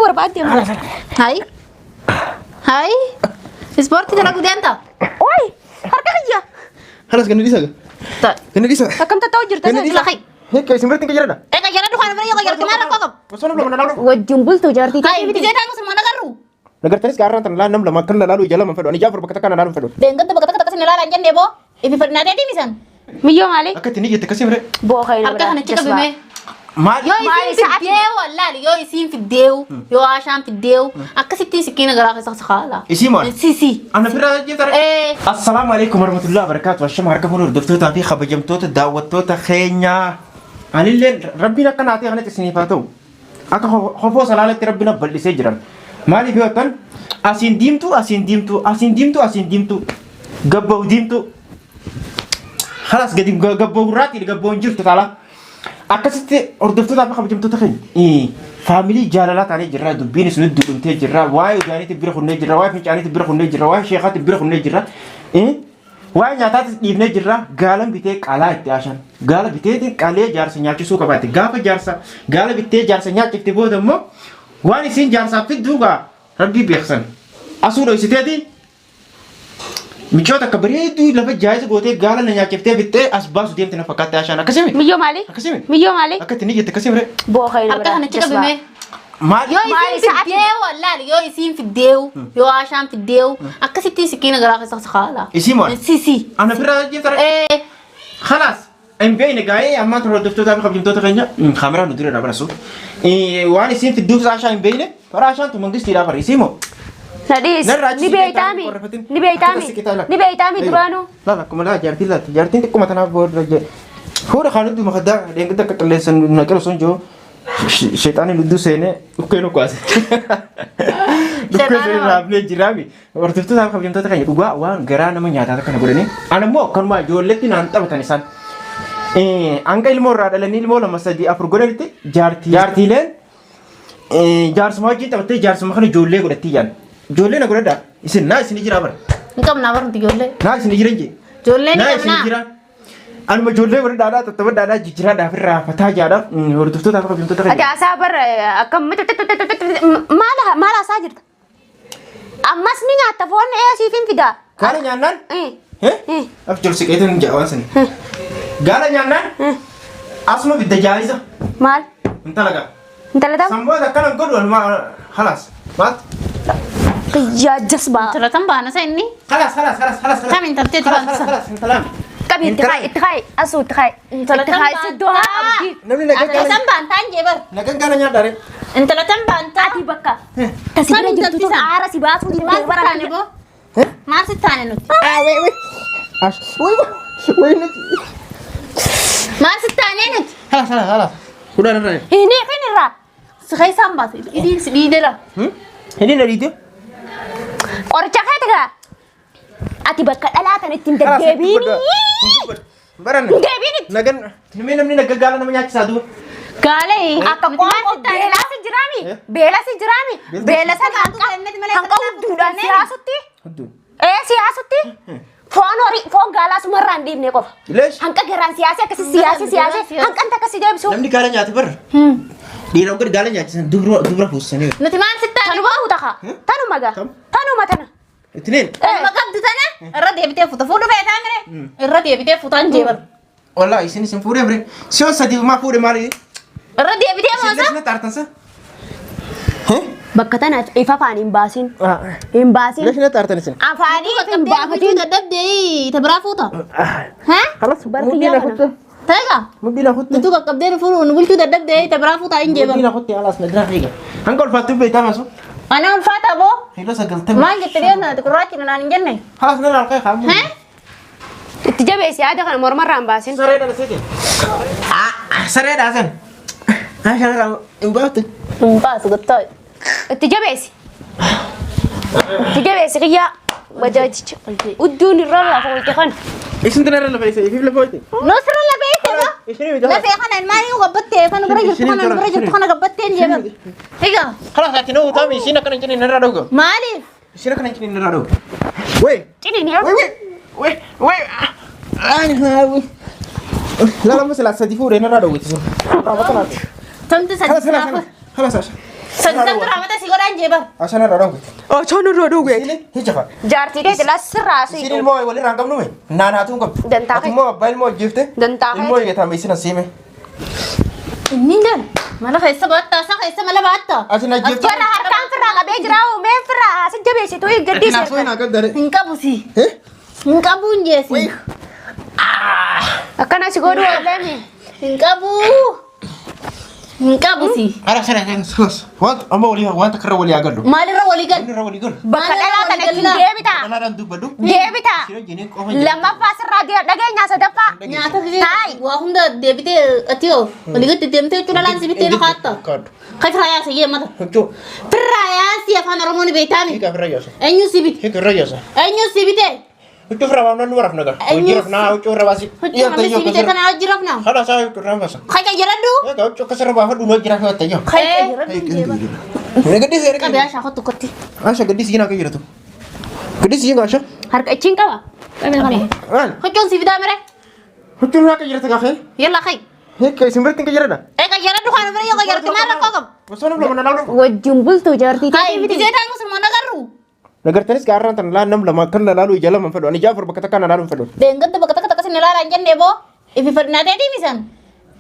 Barbaadde amma. Hayi. Hayi. Ispoortii dalaguu deemta? Oi! Harka kiyya. Halas ganni dhiisa. Ta. Ganni dhiisa. Akkam tatta'u jirta Ganni sen? dhiisa. Lakai. Hiikka isin biratti hin qajeeladha. Eega jala dukaan bira yoo qajeeltu maal rakkoo qabu? Osoo nama lama na laalu. Wajjin bultu jaartii Hayi miti jeetaa nuti mana garuu. Nagartanis gaarraan tana laa nam lama akkan na laalu ija lama fedhu. Ani ija afur bakka takka na laalu fedhu. Deengatti bakka takka takka sin ilaalaa hin jennee boo. Ifi fedhinaa ta'e diimisan. Miyyoo maali? Akka ittiin ijjette akkasii mire. Boo kayina Harka kana achi qabime. Maal? Yoo Maali isiin sa'aati? fiddeewu wallaali yoo isiin fiddeewu yoo Ashaan fiddeewu akkasittiin sikkiina garaa keessa kaala. Isii maal? Sisi. Ana firraa jirta. Ee. Assalaamu alaikum warahmatullahi wabarakatuh. Ashama harka fuula hordoftootaa fi kabajamtoota daawwattoota keenyaa. Anillee rabbiin akka naatee kanatti isiniif haa ta'u. Akka hofoo salaalatti rabbiin bal'isee jiran. Maaliif yoo ta'an asiin diimtuu asiin diimtuu asiin diimtuu asiin diimtuu gabboo diimtuu. Khalaas gadi gabboo gurraatti gabboo hin jirtu taalaa. Akkasitti hordoftootaa fi kabajamtoota keenya faamilii jaalalaa taanee jirra dubbiin isin duudhumtee jirra waa'ee udaaniitti bira kunnee jirra waa'ee fincaaniitti bira kunnee jirra waa'ee sheekaatti bira kunnee jirra waa'ee nyaataattis dhiifnee jirra gaalan bitee qalaa itti ashan gaala biteetiin qalee jaarsa nyaachisuu qabaate gaafa jaarsa gaala bittee jaarsa nyaachifte booda immoo waan isiin jaarsaaf fidduu gaa rabbii beeksan asuu dhoysiteetiin Micoo takka bareedduu lafa jaayisa gootee gaala na nyaachiftee fixxee as baasu deemte na fakkaatte Ashaan. Akkasii miti? Miyyoo maali? Akkasii miti? Miyyoo maali? Akka ittiin ijjette akkasii mire? Boo kayina Harka kana achi qabime. Maal? Yoo Maali isiin sa'aati? fiddeewu wallaali yoo isiin fiddeewu yoo Ashaan fiddeewu akkasittiin sikkiina garaa keessa kaala. Isii maal? Sisi. Ana firraa jirta. Ee. Khalaas. Hin beekne gaa'ee ammaan tana hordoftootaa fi kabajamtoota keenya kaameraa nu dura barasu. Waan isiin fidduuf Ashaan hin beekne bara Ashaan tu mangistiidhaa bara isii moo? Nadhiis. Narraa achi Ni siqee beeytaami. taa'anii qorrafatin. Ni beeytaami. Akka siqee taa'aa. Ni beeytaami duraanuu. Laala akkuma laa jaartiin laatti jaartiin xiqquma tanaaf booda jee. Fuudha kan hudduu makaddaa deengidda akka qilleessan naqee osoo hin jiru sheexaanni ludduu seenee dhukkee nu kaase. Dhukkee seenee raafnee jiraami. Hordoftoota fi kabajamtoota keenya dhugaa waan garaa nama nyaataa kana godhanii. Ana immoo akkanuma ijoolletti naan taphatan isaan. Hanga ilmoo irraa dhalanii ilmoo lama sadii afur godhanitti jaartii jaartiileen jaarsuma wajjin taphattee jaarsuma kana ijoollee godhattii jaan. Ijoollee na godhadhaa. Isin naa isin jira bara. Hin qabnaa barumti ijoollee. Naa isin jira jee. Ijoollee ni Naa isin qabnaa. jira. Anuma ijoollee godhadhaadhaa tattaphadhaadhaa jijjiiraadhaaf irraa fataa jaadhaaf hordoftootaa fi kabajamtoota Ati keenya. haasaa bar akkam maal maal haasaa jirta? Ammas ni nyaatta foon ee siif hin fidaa. Gaala nyaannaan? Eh. Eh? Af jol siqeetiin hin waan sani. Gaala nyaannaan? Asuma bidda jaayisa. Maal? Intala gaa. Intala tam? Sanboota akkana godhu anuma halaas. Maal? Yaa jasbaa. Intala tan baana isa inni. Halaas halaas halaas halaas. Tam intalteeti Halaas baansa. halaas halaas intalaan. Qabi itti kaa'i itti kaa'i asuu itti kaa'i. Intala Itti tan kaa'i si du'aa qabdi. Namni nagaa Intala gaala tan baantaan jee bar. nagaa gaala nyaadhaa ree. Intala tan baantaa. Ati bakka. Tasi bira Tam jirtu intalti tun san. aara si baasuu Maal diddee si bara. taane boo? Maal si taane nuti? Ah wait wait. Ash wait wait wait. Maal si taane nuti? Halaas halaas halaas. Kudhaan irraa. Hin hiikin irraa. Si keessaan baase. Idiin si dhiidela. Inni na dhiite. Qoricha keeti gaa. Ati bakka dhalaa kan ittiin deddeebiini. Baran. Hin deebiin itti. Nagan namni namni naga gaala nama nyaachisaa duuba. Gaalee. Akka qomoo beelaa si jiraami. Beela si jiraami. Beela sana hanqa hudduudhaan siyaasutti. Hudduu. Ee siyaasutti. Foon horii foon gaalaa sumarraa hin dhiibne qofa. Leesh. Hanqa garaan siyaasee akkasi siyaasee siyaasee hanqan takka si deebisu. Namni gaala nyaate bara. Dhiira gadi gaala nyaachisan dubra dubra fuusanii. Nuti maal si taane? Tanuma fuuta kaa. Tanuma gaa. Tam. Tanuma tana. Ittiin. Tanuma qabdu tana irra deebitee fuuta. Fuudhu feetaa mire? Irra deebitee fuutaan jee bar. Wallaahi isin isin fuudhee bire. Si'oon sadii maa fuudhe maali? Irra deebitee Isin moosa? leesna xaartansa? Bakka tana ifa afaan hin baasin. Hin baasin. Leesna xaartan isin. Afaanii hin Qabdee baafatin. dadhabdee ta biraa fuuta. Ha? Halas Barki mudhii na yaa kutte. Ta'egaa? Mudhii na kutte. Nutu qaqqabdee nu fuudhu nu bulchuu dadhabdee ta biraa fuutaa hin jee Mudhii bar. na kutte halas na dira fiiga. Hanga ulfaattuu beektaa masu. Ana ulfaata boo. Kiiloo sagaltamii. Maal jette dhiyoon ati gurraachi naan hin jenne? Halas na laalqee kaamu. Ha? Itti jabeessi yaada kana mormarraa hin baasin. Saree dhala seete. Saree dhaasan. Ashaan hin baafte. Hin baasu gottoo. Itti jabeessi. Itti jabeessi kiyyaa. Wajaajicha. Udduun irra lafa hoyte kana. Isin tana irra lafa isa ifiif lafa hoyte. Nusra lafee itti boo. Isin miti. Lafee kana ilmaan yoo gabbattee kana bira jirtu kana bira jirtu kana gabbattee hin jeeban. Egaa Halas ati nuu taami isin akkana hin jenne irraa dhuga. maaliif? Isin akkana hin jenne irraa dhuga. Wee. Ciniin Wee wee wee wee. Lala amma silaa sadi fuudhee narraa dhowwiti sun. Tamti Halas sadi halas halas halas. Sansan raamata si godhaan jee bar. Asana irraa dhooge. Osoo nurra dhuge. Isiin hijafa. Jaartii keeti laa sirraa Isiin siidhu. ilmoo walirraa hin qabnu mee? Naan haatuun qabdu. Dantaa Ati immoo abbaa ilmoo ajjeefte. Dantaa keeti. Ilmoo eegatame isin asiime. Inni jal. Mala keessa baattaa isa keessa mala baattaa. Ati na ajjeefte. Warra harkaan firraa qabee jira mee firraa haasa jabeessitu gaddiisa. Naasoo hin agarre. Hin qabu si. Eh? Hin qabu hin jeesi. Akkana si godhu ooleemi. Hin qabu. Hin qabu si. Ara sana kan sos. Wanta amma walii wanta karra walii agarru. Maalirra walii gal? Inni irra walii galu. Bakka dhalaa kana ittiin deebitaa. Dhalaadhaan dubbadhu. Deebitaa. Sira jenee qofa jira. Lammaffaa sirraa dhageenyaa sadaffaa. Nyaata Taa'i. waa hunda deebitee ati hoo walii gadi deemtee jechuudha laan si bittee na kaatta. Kaaddu. Kai firraa yaasa yee mata. Huccuu. Firraa yaasi afaan Oromoo ni beektaami. Hiika firra yaasa. Eenyu si bite? Hiika irra yaasa. Eenyu si bite? Huccuu firra baafnaan nu waraaf nagaa. Eenyu- Hojii rafnaa huccuu irra baasi. Huccuu namni si bite kana hojii rafnaa. Haadha isaa huccuu irra baasa. Kai qayyaradhu. Egaa huccuu akkasirra baafadhu nu hojii rafnaa ta'e. Kai qayyaradhu. Gaddis erga. Qabee ashaa kottu kotti. Asha gaddis jina akka jiratu. Gaddis jina asha. Harka ichiin qaba. Qabee kana. Maal? Huccuun si bitaa mire. Huccuun akka jiratu gaafee. Yalla kai. Hiika isin biratti hin qajeeladha. Ee qayyaradhu kana bira yoo qayyaradhu maal rakkoo qabu? Osoo nam lama na laalu. Wajjin bultu jaartii Kai bitee taan musulmaan agarru. Nagartanis gaarraan tan laan nam lama kan na laalu ija lama hin fedhu. Ani ija afur bakka takka na laalu hin fedhu. Deengadda bakka takka takka sinni ilaalaa hin jennee boo. Ifi fedhinaa misan.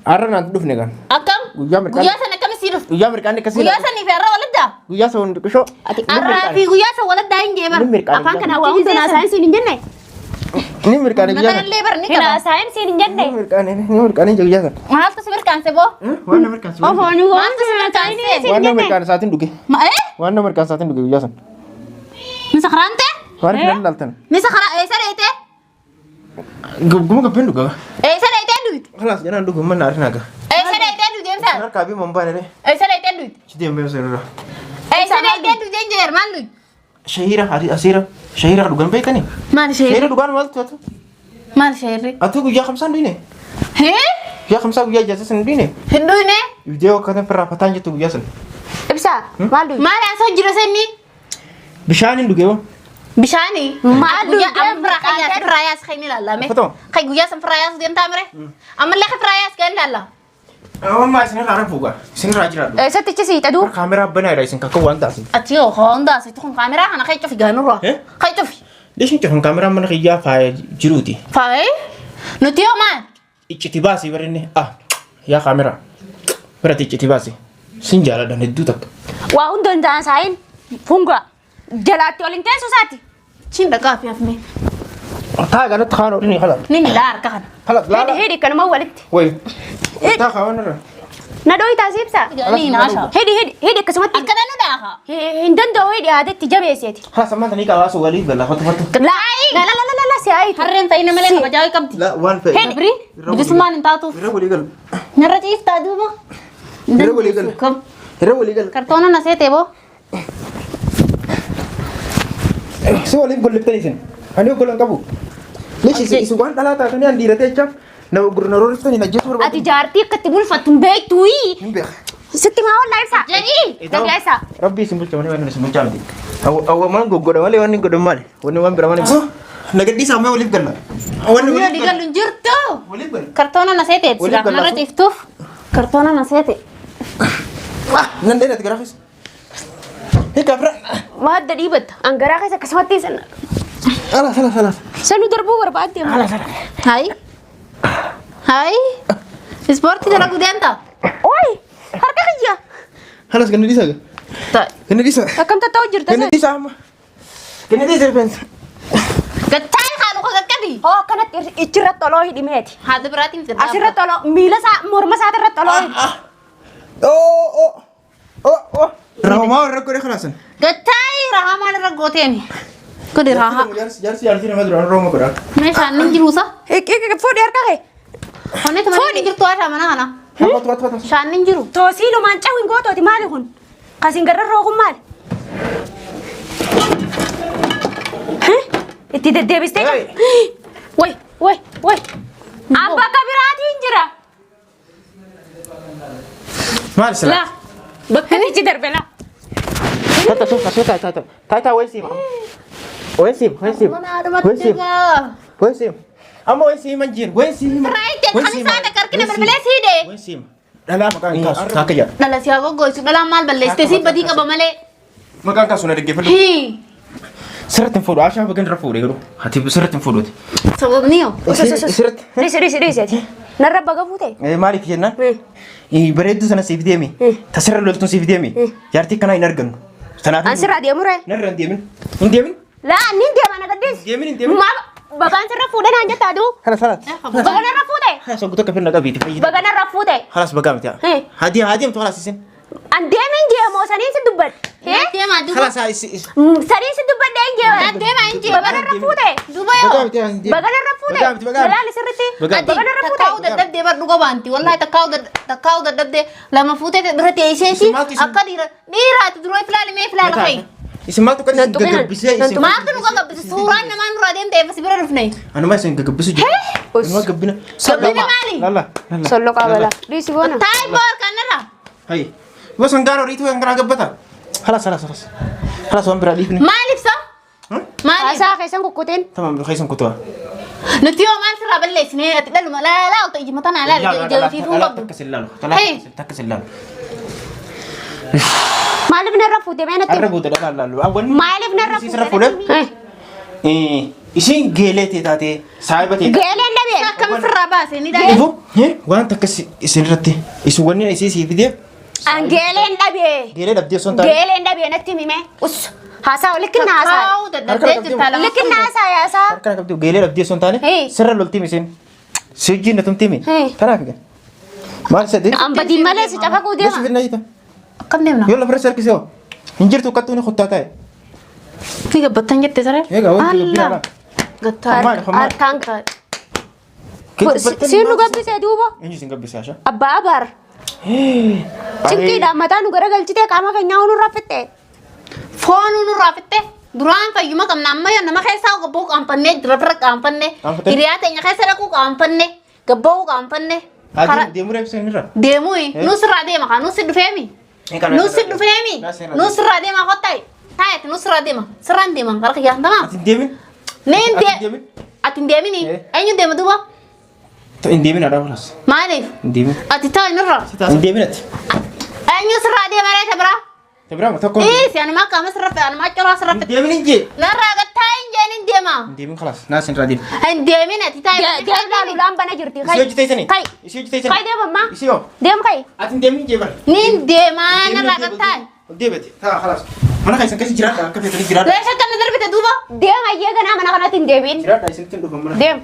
Har'a naan dhufne gan. Akkam? Guyyaa mirqaan. Guyyaa sana akkam sii dhufte? Guyyaa mirqaan akkasii. Guyyaa sanii fi har'a waliddaa? Guyyaa sana hundi qishoo. Har'aa fi guyyaa sana waliddaa hin jee bara. Ni mirqaan. Afaan kana waa hunda naasaayinsiin hin jenne. Ni mirqaan guyyaa sana. Matallee bara ni Hin qaba. naasaayinsiin hin jenne. Ni mirqaan ni mirqaan guyyaa sana. Maaltu si mirkaanse boo? Waan na mirkaanse. Ofoon waan Maaltu si mirkaanse? Waan na mirkaan isaatiin dhuge. Ma ee? Waan na mirkaan isaatiin dhuge guyyaa sana. Ni sakhraante? Waan itti laaltan. Ni sakhra eessa dheete? Guma gabbeen dhuga. Eessa dheetee duute? Khalaas janaan dhugu mana arina ga. Eessa dheetee duute deemsaa? Harkaa fi mombaan irree. Eessa dheetee duute? Chi deemee osoo irra. Eessa dheetee duute injineer maal duute? Shahira asiira shahira dhugan beekani. Maal Shahira shahirri? dhugaan maaltu atu? Maal shahirri? Atu guyyaa khamsaan duine. Hee? Guyyaa khamsaa guyyaa ijaarsa san duine. Hin duune? Viidiyoo akkana firraa fataan jettu guyyaa san. Ibsaa maal duuti? Maal haasoo jira sanni? Bishaan hin dhugee hoo? Bishaani? Maal Guyyaa duute? amma firraa qayyaas firraa yaas kan inni ilaallame. Fatoo. Kai guyyaa san firraa yaas deemtaa mire? Ammallee kan firraa yaas kan ilaalla. Amma isinirraa rafuugaa. Isinirraa jiraadhu. Eessatti ichi siita duu? Kaameraa banaa jira isin kakka waan taasisu. Ati yoo honda asitti kun kaameraa kana kai cufi gaanurraa. Eh? Kai cufi. Lishin cufan kaameraa mana kiyyaa faaya jiruuti. Faayee? Nuti yoo maal? Icciti baasii barinne ah yaa kaameraa. Biratti icciti baasii. Sin jaaladhan hedduu takka. Waa hunda hin taasaayin funga jalaatti ol hin teessu isaati. Chin dhaqaa fi hafne. Taa kanatti kaan odhini halas. Ni ni laa harka kana. Halas Hidhi laala. hidhi kanuma walitti. Wayi. Taa kaan irra. Na dhooyi taasii ibsaa. Ni naasha. Hidhi hidhi hidhi akkasumatti. Akkana nu dhaaha. Hin danda'u hidhi aadatti jabeesseeti. Halas ammaa tanii qabaasuu waliif gala fatu fatu. La la la la la la si haayitu. Harreen ta'ina malee kabajaa qabdi. La waan fe'e. Biri bilisummaan hin taatuuf. Irra walii galu. Narra ciiftaa duuba. Irra walii galu. Irra walii galu. Kartoona na seetee boo. Si waliif golliftanii isin. Ani oggolan qabu. Lishi isin waan dhalaa taatanii an dhiiratee jechaaf na gurna rooriftanii na jechuun Ati barbaadu. jaartii akkatti bulfattu hin beektuuyi. Hin beeka. Sitti maa wallaa ibsaa. Jedhii. Dhagaa isaa. Rabbi isin bulcha malee waan isin bulchaa miti. Awwamaan goggodha malee waan hin godhan maali? Wanni waan bira malee. Nagaddiisaa mee waliif galla. Wanni Walii waliif galla. galu hin jirtu. Waliif galla. Kartoona na seetee. Waliif Silaa galla. narra ciiftuuf. Kartoona na seete. Nan dheerate garaa keessa. Hiika fira. Maadda dhiibatta. Angaraa keessa akkasumatti san Alas alas alas. sanu darbuu barbaadde. Hai. Hai. Ispoortii dalaguu deemta? Oi harka kiyya. Alas ganna dhiisaa. Ta'i. Ganna dhiisaa. Akkam tatta'u jirta Ganna san. dhiisaa amma. Ganna dhiisaa rifeensa. Gattaa'e haadhu qaqqabi. Hoo akkanatti ichirratti oloo hidhimeeti. Haadha biraatiin fiddaa. Asirratti oloo miila isaa morma isaatirratti oloo hidhi. Oh oh oh oh. Rahumaa warra godhe kanaasan. Gattaa'e rahaa maalirra gooteeni? Kuni rahaa. Jaarsi jaarsi jaarsi nama duraan rooma godhaa. Meeshaan ni jiruusa. Fuudhi harka kee. Onnee tumanii ni jirtu haashaa mana kana. Hawwatu hawwatu hawwatu. Shaan ni jiru. Toosii lumaan cawu hin gootooti maali kun? Kasiin gararroo kun maali? Itti deddeebistee Hey. Way way way. An bakka biraatiin jira. Maal sila? Laa bakka itti darbe laa. Tata suuta suuta tata. Tata wensiima. Wensiima wensiima. Mana haadhumatti Wensiima egaa. wensiima. Amma wensiima jiru wensiima. Firraa ittiin kan isaa takka harkina bilbilee siidee. Wensiima. Dhalaa maqaan kaasu taakka jedha. Dhala si haa goggoisu. Dhalaan maal balleessite? Si badii qaba malee. Maqaan kaasu na dhaggeeffadhu. Hii. Sirriitti hin fuudhu. Ashaa bagan irra fuudhe garuu. Ati sirriitti hin fuudhuti. Sababni yoo. Sirriitti. Dhiisi dhiisi dhiisi ati. Narra baga fuute. Maaliif jennaan? Bareedduu sana siif deemi. Tasirra loltuun siif deemi. Jaartii kanaa hin argannu. Tanaaf. An sirraa deemu ree. Narra hin deemin. Hin deemin. Laa inni deema na gaddiis. Deemin hin deemin. Maal bagaan sirra fuudhe naan jettaa aduu. Halas halas. Baga narra fuute. Halas oguu tokko finna qabiiti fayyida. Baga narra fuute. Halas bagaa miti. Haadii haadii amtu halas isin. An deemin jeemoo saniin si dubbadhe. Deemaa duuba. Halas haa isin. Saniin si dubbadhe hin jeemoo. Deemaa hin jeemoo. Baga narra fuute. Duuba yoo. Bagaa miti hin deemin. Baga narra fuute. Bagaa miti bagaa miti. Laali sirriitti. Bagaa miti. Baga narra fuute. Takkaa'uu dadhabdee bar dhuga baanti. Wallahi takkaa'uu dadhabdee lama fuutee bira teesseeti Maaltu isin- akka dhiira dhiiraati dura filaali mee filaala fa'i. Isin maaltu kan isin gaggabbisee isin. Maaltu nu gaggabbise suuraan namaa nurraa deemtee si bira dhufne. Anuma isin gaggabbisu jira. Anuma gabbina. Gabbina maali? Lalla lalla. Solloqaa balaa. Dhiisi boona. Taayi boor kanarra. Hayi. Yoo sangaan horiitu hanganaa gabbata. Halas halas halas. Halas waan biraa dhiifne. Maaliif sa? Maaliif? Haasaa keessan kukkuteen. Tamam keessan kutuwa. Nuti yoo maal sirraa balleessine ati dhaluma laalaa ota ijuma tanaa laala ija ofiifuu qabdu. Takka sin laalu. Takka sin laalu. Maaliif narra fuute mee natti? Arra buute dhalaa laalu. Awwan. Maaliif narra Isin sirra fuute? fuudhe? Isin geelee tee taatee saayiba tee. Geeleen dhabee. Akkam sirraa baase ni dhabe. Dhufu waan takka isin irratti isin wanni isii sii fideef An geeleen dhabee. geelee dhabdee osoo hin taane. Geeleen dhabee natti himime. Us. Haasaa walitti na haasaa. Takkaa'uu dadhabdee jirta lama. Likki na haasaa yaasaa. Harka na qabdu geelee dhabdee osoo hin taane Hee. sirra loltiim isin. Si wajjin na tumtiimi. Hee. Tanaaf egaa. Maal sadii? An badii malee si cafaquu Deessi deema. fidna jita. Akkam deemna? Yoo lafarra si harkisee hoo? Hin jirtu kattuu ni kuttaa taa'e. Ni gabbattan jette saree. Egaa wanti gabbina alaa. Gattaa. Maali, maali? Harkaan Siin nu gabbisee duuba. Eenyu isin gabbisee Ashaa? Abbaa abaar. Cinqiidhaan mataa nu garagalchitee qaama keenyaa nurraa fixxe. Foonuu nurraa fixxe. Duraan fayyuma qabna amma yoo nama keessaa gabboo qaanfannee jira bira qaanfanne Qaanfattee? hiriyaa teenya keessa dhaquu qaanfanne gabboo qaanfanne Haadii deemuu reebsa inni irra. deemuu nus irraa deema kaa nus dhufeemi nus dhufeemi nus irraa deema kottaa taa'eeti nus irraa deema sirraan deema gara kiyyaan tamaa Ati hin deemin? niin Ati hin dee deemin? ati hin deemini Eh. eenyu deema duuba Hin deemin haadha kulas. maaliif Hin deemin. ati taa'e nurra Hin deemin ati. eenyu sirraa deema reeta biraa Tabiraama tokko. dhiisi anuma qaama sirra fe'e anuma coraa sirra Hin fe'e deemin hin jee. narraa gattaa hin jeen hin deema Hin deemin kalas. Naas hin irraa deemi. hin deemin ati taa'e Deem laalu bana jirti. Isii hojjetee sanii? Kai. Isii hojjetee sanii? Kai deem ammaa. Isii hoo? Deem kai. Ati hin deemin hin jee bara. Niin deemaa narraa gattaa. Deebite. Taa kalas. Mana keessan keessa jiraadha akka feetanii jiraadha. Reesha kana darbite duuba. Deem ayyee ganaa mana kanatti hin deebiin. Jiraadha isinitti hin dhufan mana. Deem.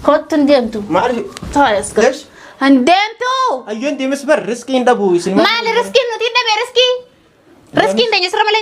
Kottu hin deemtu. Maali? Taa'e as gad. Leesh? Hin deemtu. Ayyoon deemes bar riskii hin dhabu isin. Maali riskiin nuti hin dhabe riskii? Riskiin teenya sirra malee